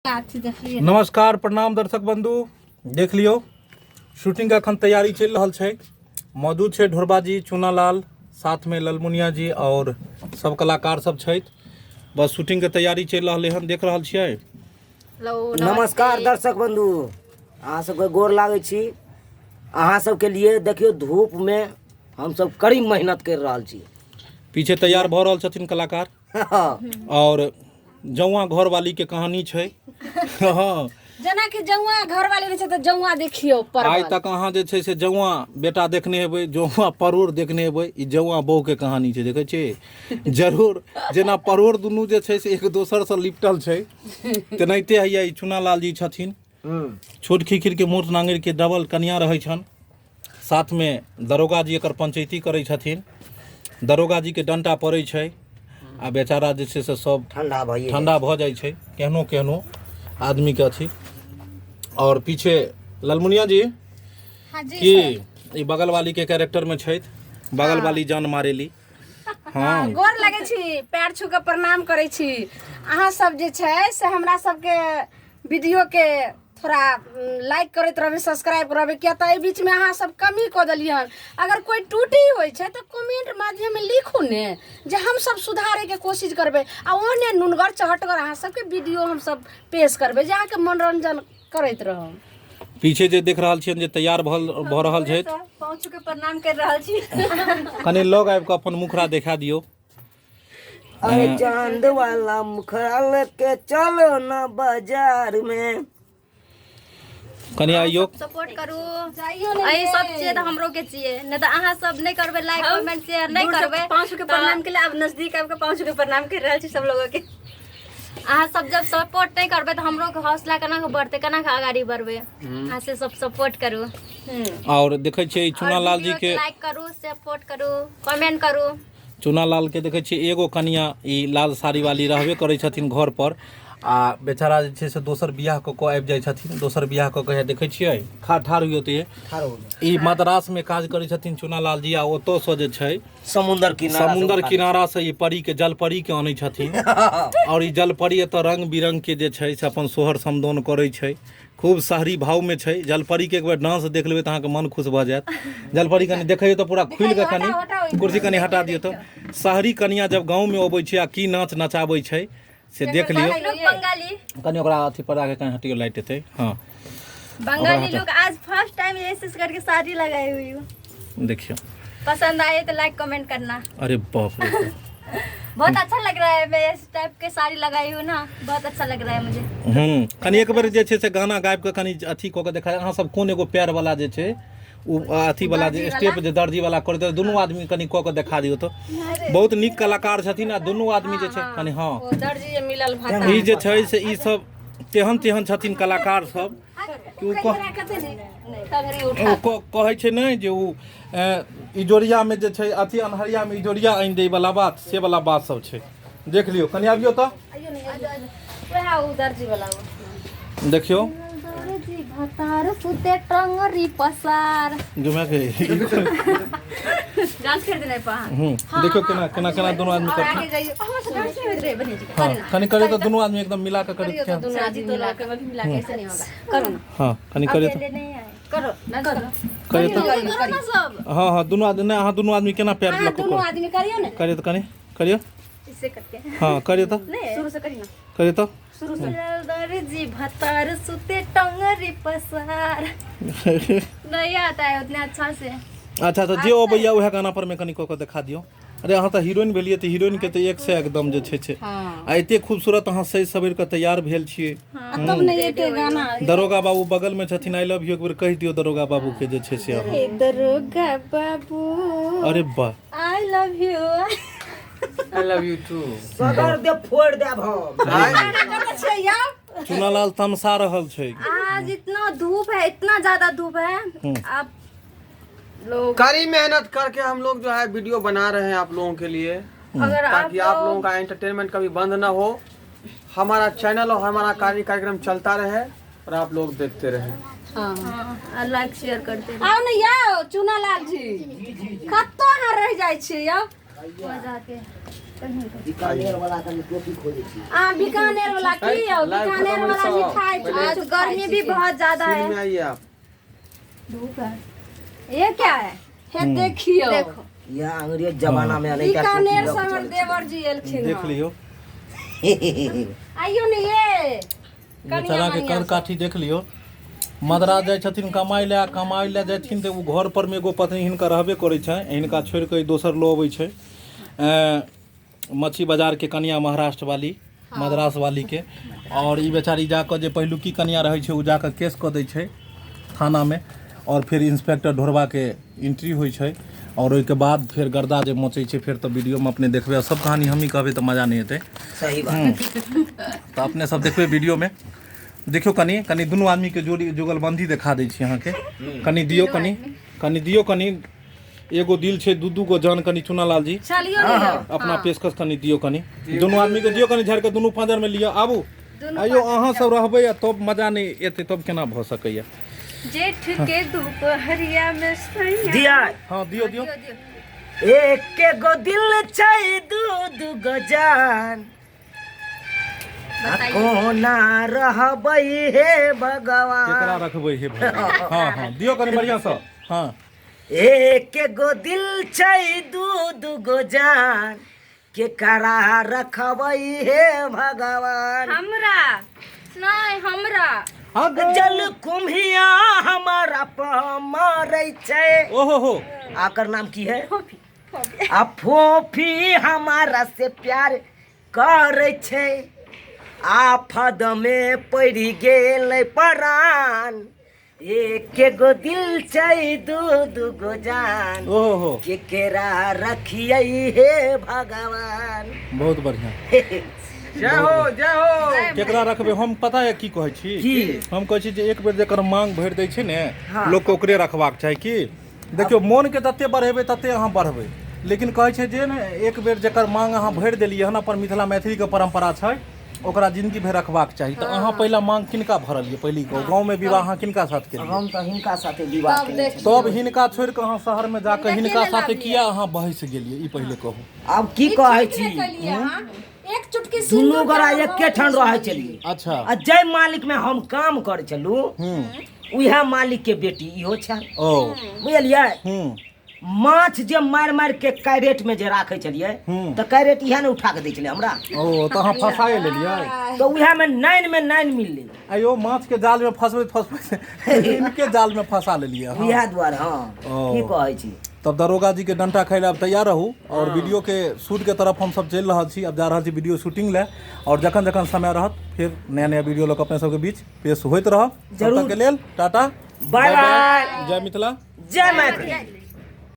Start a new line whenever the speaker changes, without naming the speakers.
नमस्कार प्रणाम दर्शक बंधु। देख लियौ, शूटिंग के अखन तैयारी चलि रहल छै। मौजूद छै ढोरबा जी, चूनालाल, साथमे ललमुनिया जी और सब कलाकार सब छथि। बस शूटिंग के तैयारी चलि रहलै हन, देख रहल छियै।
नमस्कार दर्शक बंधु, अहाँ सबके गोर लागै छी। अहाँ सबके लिए देखियौ धूपमे हमसब कड़ी मेहनत करि रहल छी।
पीछे तैयार भऽ रहल छथिन कलाकार और जौआ घरवाली के कहानी छै। हँ,
जेनाकि जौआ घरवाली रहै छै तऽ जौआ देखियौ
परवल। आइ तक अहाँ जे छै से जौआ बेटा देखने हेबै, जौआ परोड़ देखने हेबै, ई जौआ बहू के कहानी छै। देखै छियै जरूर, जेना परोड़ दुनू जे छै से एक दोसरसँ लिपटल छै, तेनाहिते हैया ई चुनालाल जी छथिन। छोट खिखिर के मोट नांगरि के डबल कनिया रहै छनि। साथमे दरोगा जी एकर पंचैती करै छथिन। दरोगा जीके डंटा पड़ै छै आ बेचारा जे छै से सब
ठंडा भइए
ठंडा भऽ जाइ छै, केहनो केहनो आदमीके अथी। आओर पीछे ललमुनिया जी।
हाँ जी।
की ई बगल वाली के कैरेक्टर में छथि, बगल वाली जान मारेली। हाँ,
गोर लगै छी, पैर छू के प्रणाम करै छी। अहाँ सब जे छै से हमरा सबके वीडियो के थोड़ा लाइक करैत रहबै, सब्सक्राइब रहबै, किया तऽ एहि बीचमे अहाँ सब कमी कऽ देलियै हन। अगर कोइ टूटी होइ छै तऽ कमेंट माध्यममे लिखू ने, जे हमसब सुधारैके कोशिश करबै आ ओहने नुनगर चहटगर अहाँ सबके वीडियो हमसब पेश करबै, जे अहाँके मनोरंजन करैत रहब।
पीछे जे देख रहल छियनि जे तैयार भऽ भऽ रहल छथि।
पहुँच के प्रणाम कर रहल छी।
कनि लग आबि कऽ अपन मुखड़ा देखा दियौ।
अरे चांद वाला मुखड़ा लेके चलो ना बाजार में।
कनि आइयो।
सपोर्ट करू, एहि सब चीज तऽ हमरो के चाहिए, नहीं तऽ अहाँ सब नहीं करबै लाइक कमेंट शेयर नहीं करबै।
पाँच के प्रणाम के लिए अब नजदीक आबि के पाँच के प्रणाम कर रहल छी सब लोगों के।
अहाँ सब जब सपोर्ट नहीं करबै तऽ हमरो के हौसला केना के बढ़तै, केना के अगाड़ी बढ़बै? अहाँ से सब सपोर्ट करू।
और देखै छियै चुनालाल जी के
लाइक करू, सपोर्ट करू, कमेंट करू।
चुनालाल के देखै छियै एगो कनिया ई लाल साड़ी वाली रहबे करै छथिन घर पर, आ बेचारा जे छै से दोसर बियाह कऽ कऽ आबि जाइ छथिन। दोसर बियाह कऽ कऽ देखै छियै खा ठाढ़ होइयो तऽ ई मद्रास मे काज करै छथिन चुनालाल जी, आ ओतऽसँ जे छै
समुन्दर किनारा,
समुन्दर किनारा से ई परी के, जलपरी के अनै छथिन, और ई जलपरी एतऽ रंग बिरंग के जे छै से अपन सोहर समदाउन करै छै। खूब शहरी भाव में छै। जलपरी के एक बेर डांस देख लेबै तऽ अहाँके मन खुश भऽ जायत। जलपरी कनि देखैयौ तऽ पूरा खुलि कऽ, कनि कुर्सी कनि हटा दियौ तऽ शहरी कनिया जब गाँव में अबै छै आ की नाच नचाबै छै से देख लियौ।
लोग बंगाली
कनि ओकरा अथी पर राखे, कनि हटियौ, लाइट एतै। हँ,
बंगाली लोग आज फर्स्ट टाइम ऐसे करके साड़ी लगाई हुई हूँ।
देखियौ,
पसंद आए तो लाइक कमेंट करना।
अरे बाप रे बाप।
बहुत अच्छा लग रहा है, मैं इस टाइप के साड़ी लगाई हूँ ना, बहुत अच्छा लग रहा है मुझे।
कनि एक बेर जे छै से गाना गाबि कऽ कनि अथी कऽ कऽ देखा। अहाँ सब कोन एगो पैर वाला जे छै ओ अथी वाला जे स्टेप जे दर्जी वाला करैत रहै, दुनू आदमी कनि कऽ कऽ देखा दियौ तऽ। बहुत नीक कलाकार छथिन आ दुनू आदमी जे छै कनि। हँ,
ओ दर्जी जे मिलल भाता।
ई जे छै से ई सब तेहन तेहन छथिन कलाकार सब कि ओ कह ओ कहै छै नहि जे ओ इजोरियामे जे छै अथी अन्हरियामे इजोरिया आनि दै वाला बात, से वाला बात सब छै। देख लियौ, कनि आबियौ तऽ।
वएह ओ दर्जी वाला।
देखियौ
दर्जी भतार सुते टंगरी पसार।
जुमा के
डांस कर देना पा।
देखियौ केना केना केना दुनू आदमी करथिन।
आगे जाइए, हमरा से डांस नहीं होइत रहे बनी जी।
हँ, कनि करियौ तऽ दुनू आदमी एकदम मिला कऽ करियौ।
तो दुनू आदमी मिला के,
मिला के ऐसे नहीं होगा, करो ना।
हँ, कनि करियौ तऽ।
अकेले नहीं आए, करो डांस करो।
करियौ तऽ।
करो ना सब।
हँ हँ, दुनू आदमी नहि, अहाँ दुनू आदमी केना पैर लऽ कऽ
दुनू
करू।
आदमी करियौ ने।
करियौ तऽ, कनि करियौ।
इसे करके।
हँ, करियौ तऽ।
नहीं,
शुरू से करी ना।
करियौ तऽ।
शुरू से। दर्जी भतार सुते टंगरी पसार। नहीं आता है उतने अच्छा से।
अच्छा, तऽ जे अबैया उएह गाना पर मे कनि कऽ कऽ देखा दियौ। अरे, अहाँ तऽ हीरोइन भेलियै तऽ हीरोइन के तऽ एक से एकदम जे छै छै, आ एते खूबसूरत अहाँ सजि सवरि कऽ तैयार भेल छियै।
आ तब नहि एते गाना।
दरोगा बाबू बगल मे छथिन, I love you एक बेर कहि दियौ दरोगा बाबू के जे छै से अहाँ।
हे दरोगा बाबू।
अरे वाह।
I love you.
I love you too.
सगर दे फोड़ देब हम।
कतऽ छियै यौ?
चुनालाल तमसा रहल छै।
आज इतना धूप है, इतना ज्यादा धूप है, आप लोग
कड़ी मेहनत करके हम लोग जो है वीडियो बना रहे हैं आप लोगों के लिए,
अगर आप
ताकि आप लोगों का एंटरटेनमेंट कभी बंद ना हो, हमारा चैनल और हमारा कार्य कार्यक्रम चलता रहे और आप लोग देखते रहे।
हाँ, लाइक शेयर करते रहे।
आउ ने यौ चुनालाल जी, कतऽ अहाँ रहि जाइ छियै यौ?
मजा के।
बीकानेर वाला कनि टोपी खोजै छी।
आ बीकानेर वाला की यौ,
लाइव
बीकानेर
खत्म
वाला
होइ
मिठाई
सब।
आज गर्मी भी बहुत ज्यादा
सीन
है।
में आइए आप।
धूप है। ये क्या है?
हे देखियौ,
देखो।
यह अंग्रेज जमाना में अनेका टोपी
बीकानेर
लऽ
से
के
हमर
चलै
देवर जी एलखिन।
देख
हँ।
लियौ।
छै।
आइयो ने ये
बेचारा के कर काठी देख लियौ। मद्रास जाइ छथिन कमाइ लए, कमाइ लए जाइ तऽ ओ घर पर मे एगो पत्नी हिनकर रहबे करै छै, हिनका छोड़ि कऽ ई दोसर लऽ अबै छै। मच्छी बाजारके कनिया महाराष्ट्र वाली, मद्रास वालीके। आओर ई बेचारी जाकऽ जे पहिलुकी कनिया रहै छै ओ जाकऽ केस कऽ दै छै थानामे, आओर फेर इंस्पेक्टर ढोरबाके एंट्री होइ छै, आओर ओहिके बाद फेर गर्दा जे मचै छै फेर तऽ वीडियोमे अपने देखबै। आ सब कहानी हमही कहबै तऽ मजा नहि एतै।
सही बात।
तऽ अपने सब देखबै वीडियोमे। देखियौ कनि कनि दुनू आदमीके जोड़ी जुगलबंदी देखा दै छी अहाँके। कनि दियौ, कनि कनि दियौ, कनि एगो दिल छै दू दू गो जान। कनि चुनालाल जी
चलियौ ने यौ।
अपना पेशकश कनि दियौ, कनि दुनू आदमीके दियौ, कनि झाड़ि कऽ दुनू पाँजरमे लिअ। आबू आइयो अहाँ सब रहबै आ तब मजा नहि एतै, तब केना भऽ सकैया?
जेठ के दुपहरिया में सैया।
दिया।
हँ, दियौ दियौ।
एक गो दिल छै दू दू गो जान, आ कोना रहबै हे भगवान?
केकरा रखबै हे भगवान? हँ हँ, दियौ कनि बढ़िआँसँ। हँ।
एक गो दिल छै दू दू गो जान, केकरा रखबै हे भगवान?
हमरा नहीं, हमरा।
जल कुम्हिया हमारा मारै छै।
ओहो हो।
आकर नाम की है? आ फोफी हमारा से प्यार करै छै, आफद में पड़ि गेलै परान, एक गो दिल छै दू दू गो जान,
ओहो हो,
केकरा रखियै हे भगवान?
बहुत बढ़िया।
जय हो, जय हो।
केकरा रखबै? हम पता है की कहै छी?
की?
हम कहै छी जे एक बेर जकर मांग भरि दै छै ने
हँ।
लोकके ओकरे रखबाक चाही। की देखियौ, मोनके जते बढ़ेबै तते अहाँ बढ़बै, लेकिन कहै छै जे ने एक बेर जकर मांग अहाँ भरि देलियै हन, अपन मिथिला मैथिलीके परम्परा छै, ओकरा जिंदगी भरि रखबाक चाही। तऽ अहाँ पहिला मांग किनका भरलियै? पहिली कहू, गाँवमे विवाह अहाँ किनका साथ केलियै?
हम तऽ हिनका साथे विवाह केने छी।
तब हिनका छोड़ि कऽ अहाँ शहरमे जाकऽ हिनका साथे किया अहाँ बहसि गेलियै, ई पहिले कहू।
आब की कहै छी?
ठीक नहि केलियै अहाँ। एक चुटकी
दुनू
सिन्दूर
गोरा
के
एके ठाम रहै छलियै।
अच्छा।
आ जाहि मालिक में हम काम करै छलहुँ उएह मालिक के बेटी इहो छल।
ओ।
बुझलियै?
हूँ।
माछ जे मारि मारि के कैरेट में जे राखै छलियै तऽ कैरेट इएह ने उठा के दै छलै हमरा।
ओ, तऽ अहाँ फँसाए लेलियै।
तऽ उएह में नाइन में नाइन मिललै।
आइयो माछ के जाल में फंसबैत फंसबैत इनके जाल में फंसा लेलियै अहाँ।
इएह दुआरे। हँ।
ओ।
की कहै छी?
तब दरोगा जी के डंटा खाइ लए आब तैयार रहू। और वीडियो के शूट के तरफ हम सब चलि रहल छी। आब जा रहल छी वीडियो शूटिंग लए, और जखन जखन समय रहत फेर नया नया वीडियो लऽ कऽ अपने सबके बीच पेश होइत रहब। तब तक के लेल टाटा
बाय बाय।
जय मिथिला,
जय मैथिली।